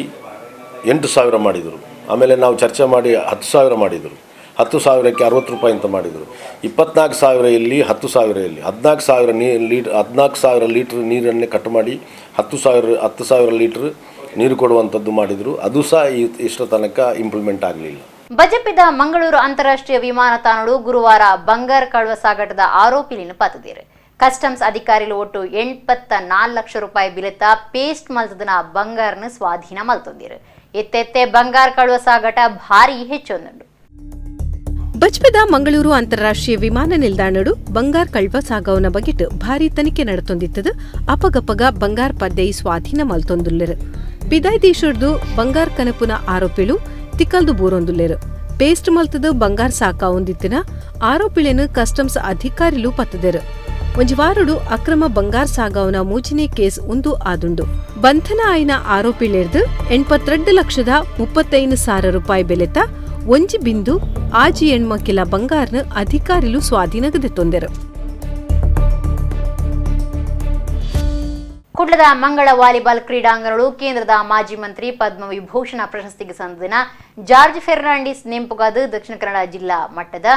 8,000 ಮಾಡಿದರು. ಆಮೇಲೆ ನಾವು ಚರ್ಚೆ ಮಾಡಿ 10,000 ಮಾಡಿದರು. 10,000ಕ್ಕೆ 60 ರೂಪಾಯಿ ಅಂತ ಮಾಡಿದರು. 24,000 ಇಲ್ಲಿ, 10,000 ಇಲ್ಲಿ, 14,000 14,000 ಲೀಟ್ರ್ ನೀರನ್ನೇ ಕಟ್ ಮಾಡಿ 10,000 ಲೀಟ್ರ್ ನೀರು ಕೊಡುವಂಥದ್ದು ಮಾಡಿದರು. ಅದು ಸಹ ಇಷ್ಟರ ತನಕ ಇಂಪ್ಲಿಮೆಂಟ್ ಆಗಲಿಲ್ಲ. ಬಜಪಿದ ಮಂಗಳೂರು ಅಂತಾರಾಷ್ಟ್ರೀಯ ವಿಮಾನ ತಾಣಡು ಗುರುವಾರ ಬಂಗಾರ ಕಳುವ ಸಾಗಾಟದ ಆರೋಪಿಲಿನ ಪತ್ತದಿರು. ಕಸ್ಟಮ್ಸ್ ಅಧಿಕಾರಿಗಳು ಒಟ್ಟು 84 ಲಕ್ಷ ರೂಪಾಯಿ ಬಿಲೆತ ಪೇಸ್ಟ್ ಮಲ್ತದನ ಬಂಗಾರನ ಸ್ವಾಧೀನ ಮಲ್ತೊಂದಿರು. ಎತ್ತೆತ್ತೆ ಬಂಗಾರ ಕಳುವ ಸಾಗಾಟ ಭಾರಿ ಹೆಚ್ಚೊಂದುಂಡು. ಬಜ್ಪೆದ ಮಂಗಳೂರು ಅಂತಾರಾಷ್ಟ್ರೀಯ ವಿಮಾನ ನಿಲ್ದಾಣಡು ಬಂಗಾರ್ ಕಳ್ವ ಸಾಗವನ ಬಗೆಟ್ ಭಾರಿ ತನಿಖೆ ನಡತೊಂದಿತ್ತದು. ಅಪಗಪಗ ಬಂಗಾರ್ ಪದ್ದೈ ಸ್ವಾಧೀನ ಮಲ್ತೊಂದುಲ್ಲೆರು. ಬಿದಾಯ್ ದೇಶರ್ದು ಬಂಗಾರ್ ಕನಪುನ ಆರೋಪಿಳು ತಿಕ್ಕಲ್ದು ಬೂರೊಂದುಲ್ಲೆರು. ಪೇಸ್ಟ್ ಮಲ್ತದು ಬಂಗಾರ್ ಸಾಕಾವೊಂದಿತ್ತಿನ ಆರೋಪಿಳೆನು ಕಸ್ಟಮ್ಸ್ ಅಧಿಕಾರಿಲು ಪತ್ತದೆರು. ಒಂಜಿ ವಾರಡು ಅಕ್ರಮ ಬಂಗಾರ್ ಸಾಗಾವನ ಮೂಜಿನೇ ಕೇಸ್ ಉಂದು ಆದುಂಡು. ಬಂಧನ ಆಯ್ನ ಆರೋಪಿಳೆರ್ದು 82,35,000 ರೂಪಾಯಿ ಬೆಲೆತ 1.68 ಕಿಲ ಬಂಗಾರ್ನ ಅಧಿಕಾರಿಲು ಸ್ವಾಧೀನಗದೆ ತೊಂದರು. ಕುಡ್ಲದ ಮಂಗಳ ವಾಲಿಬಾಲ್ ಕ್ರೀಡಾಂಗಣಗಳು ಕೇಂದ್ರದ ಮಾಜಿ ಮಂತ್ರಿ ಪದ್ಮವಿಭೂಷಣ ಪ್ರಶಸ್ತಿಗೆ ಸಂದಿನ ಜಾರ್ಜ್ ಫೆರ್ನಾಂಡಿಸ್ ನೆಂಪುಗಾದ ದಕ್ಷಿಣ ಕನ್ನಡ ಜಿಲ್ಲಾ ಮಟ್ಟದ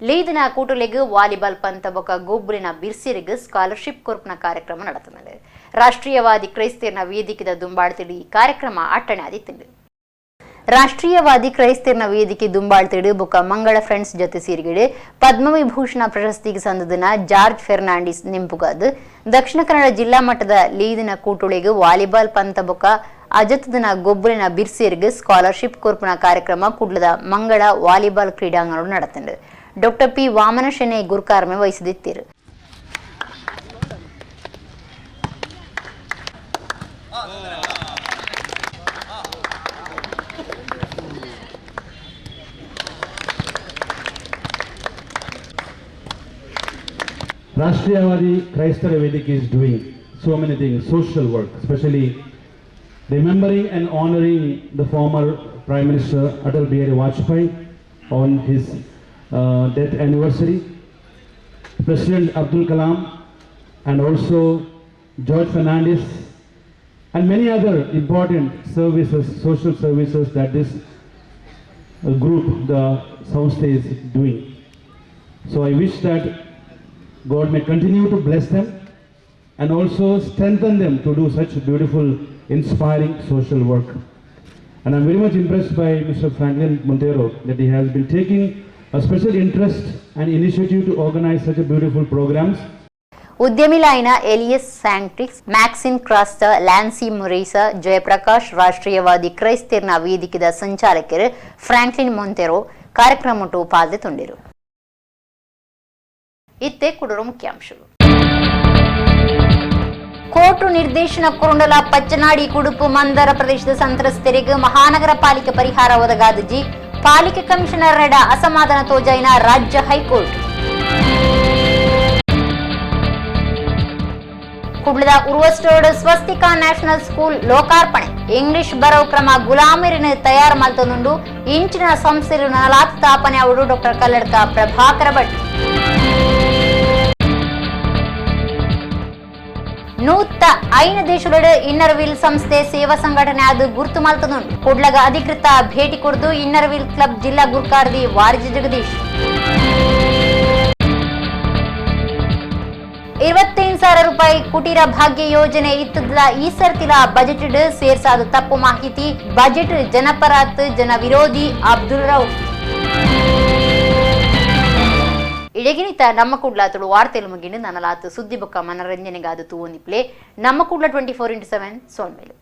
ಲೀದಿನ ಕೂಟುಲೆಗ್ ವಾಲಿಬಾಲ್ ಪಂತ ಬೊಕ ಗೊಬ್ಬುಲಿನ ಬಿರ್ಸಿರಿಗ್ ಸ್ಕಾಲರ್ಶಿಪ್ ಕೊರ್ಪುನ ಕಾರ್ಯಕ್ರಮ ನಡೆತದೆ. ರಾಷ್ಟ್ರೀಯವಾದಿ ಕ್ರೈಸ್ತಿಯರ್ನ ವೇದಿಕೆದ ದುಂಬಾಳ್ತಿಡು ಈ ಕಾರ್ಯಕ್ರಮ ಅಟ್ಟಣೆ ಆದಿತ್ತುಂಡು. ರಾಷ್ಟ್ರೀಯವಾದಿ ಕ್ರೈಸ್ತಿಯರ್ನ ವೇದಿಕೆ ದುಂಬಾಳ್ತಿಡು ಬೊಕ್ಕ ಮಂಗಳ ಫ್ರೆಂಡ್ಸ್ ಜೊತೆ ಸೀರ್ಗಿಡು ಪದ್ಮವಿಭೂಷಣ ಪ್ರಶಸ್ತಿಗೆ ಸಂದದಿನ ಜಾರ್ಜ್ ಫೆರ್ನಾಂಡಿಸ್ ನೆಂಪುಗಾದು ದಕ್ಷಿಣ ಕನ್ನಡ ಜಿಲ್ಲಾ ಮಟ್ಟದ ಲೀದಿನ ಕೂಟುಳಿಗೆ ವಾಲಿಬಾಲ್ ಪಂತ ಬೊಕ್ಕ ಅಜತದಿನ ಗೊಬ್ಬರಿನ ಬಿರ್ಸೇರ್ಗೆ ಸ್ಕಾಲರ್ಶಿಪ್ ಕೊರ್ಪುನ ಕಾರ್ಯಕ್ರಮ ಕುಡ್ಲದ ಮಂಗಳ ವಾಲಿಬಾಲ್ ಕ್ರೀಡಾಂಗಣ ನಡೆತಂಡು. ಡಾಕ್ಟರ್ ಪಿ ವಾಮನ ಶೆಣೈ ಗುರುಕಾರ್ಮೆ ವಹಿಸಿದಿತ್ತಿರು. Rashtriyavadi Kraistara Vedike is doing so many things, social work, especially remembering and honoring the former Prime Minister Atal Bihari Vajpayee on his death anniversary, President Abdul Kalam, and also George Fernandes, and many other important services, social services that this group, the Samsthe, is doing. So I wish that God may continue to bless them and also strengthen them to do such beautiful, inspiring social work. And I'm very much impressed by Mr. Franklin Montero that he has been taking a special interest and initiative to organize such a beautiful programs. ಉದ್ಯಮಿಲಾಯಿನ Elias Sanctis, Maxim Crasta, Lancy ಮುರೀಸ, ಜಯಪ್ರಕಾಶ್, ರಾಷ್ಟ್ರೀಯವಾದಿ ಕ್ರೈಸ್ತಿರ್ನ ವೇದಿಕೆದ ಸಂಚಾಲಕರು Franklin Monteiro ಕಾರ್ಯಕ್ರಮಟು ಪಾಲ್ದೆ ತುಂಡಿರು. ಇತ್ತೆ ಕುಡರು ಮುಖ್ಯಾಂಶಗಳು. ಕೋರ್ಟು ನಿರ್ದೇಶನ ಕುರುಂಡಲ ಪಚ್ಚನಾಡಿ ಕುಡುಪು ಮಂದರ ಪ್ರದೇಶದ ಸಂತ್ರಸ್ತರಿಗೆ ಮಹಾನಗರ ಪಾಲಿಕೆ ಪರಿಹಾರ ಒದಗಾದಜಿ ಪಾಲಿಕೆ ಕಮಿಷನರ್ ನಡ ಅಸಮಾಧಾನ ತೋಜಾಯಿನ ರಾಜ್ಯ ಹೈಕೋರ್ಟ್. ಕುಡ್ಲದ ಉರ್ವಸ್ಟೋಡ್ ಸ್ವಸ್ತಿಕಾ ನ್ಯಾಷನಲ್ ಸ್ಕೂಲ್ ಲೋಕಾರ್ಪಣೆ. ಇಂಗ್ಲಿಷ್ ಬರವು ಕ್ರಮ ಗುಲಾಮರಿನ ತಯಾರು ಮಲ್ತೊಂದುಂಡು. ಇಂಚಿನ ಸಂಸ್ಥೆಲು ನಲಾತ್ ಸ್ಥಾಪನೆ ಅವರು ಡಾಕ್ಟರ್ ಕಲ್ಲಡ್ಕ ಪ್ರಭಾಕರ ಭಟ್. 105 ದೇಶಗಳು ಇನ್ನರ್ ವೀಲ್ ಸಂಸ್ಥೆ ಸೇವಾ ಸಂಘಟನೆ ಅದು ಗುರುತು ಮಲ್ತದುಂಡು. ಕುಡ್ಲಗ ಅಧಿಕೃತ ಭೇಟಿ ಕೊಡ್ದು ಇನ್ನರ್ ವೀಲ್ ಕ್ಲಬ್ ಜಿಲ್ಲಾ ಗುರ್ಕಾರ್ದಿ ವಾರಿಜಿ ಜಗದೀಶ್. 25,000 ರೂಪಾಯಿ ಕುಟೀರ ಭಾಗ್ಯ ಯೋಜನೆ ಇತ್ತದ್ಲ ಈ ಸರ್ತಿಲ ಬಜೆಟ್ ಸೇರ್ಸಾದ ತಪ್ಪು ಮಾಹಿತಿ, ಬಜೆಟ್ ಜನಪರಾತ್ ಜನ ವಿರೋಧಿ ಅಬ್ದುಲ್ ರೌಫ್. ಇಡಗಿನಿತ ನಮ್ಮ ಕೂಡ್ಲ ತುಳು ವಾರ್ತೆಲು ಮುಗಿಂಡು ನನ್ನಲಾತು ಸುದ್ದಿ ಬೊಕ್ಕ ಮನರಂಜನೆಗಾದ ತೂವೊಂದಿಪ್ಲೆ ನಮ್ಮ ಕೂಡ್ಲ 24x7 ಸೋನ್ಮೇಲು.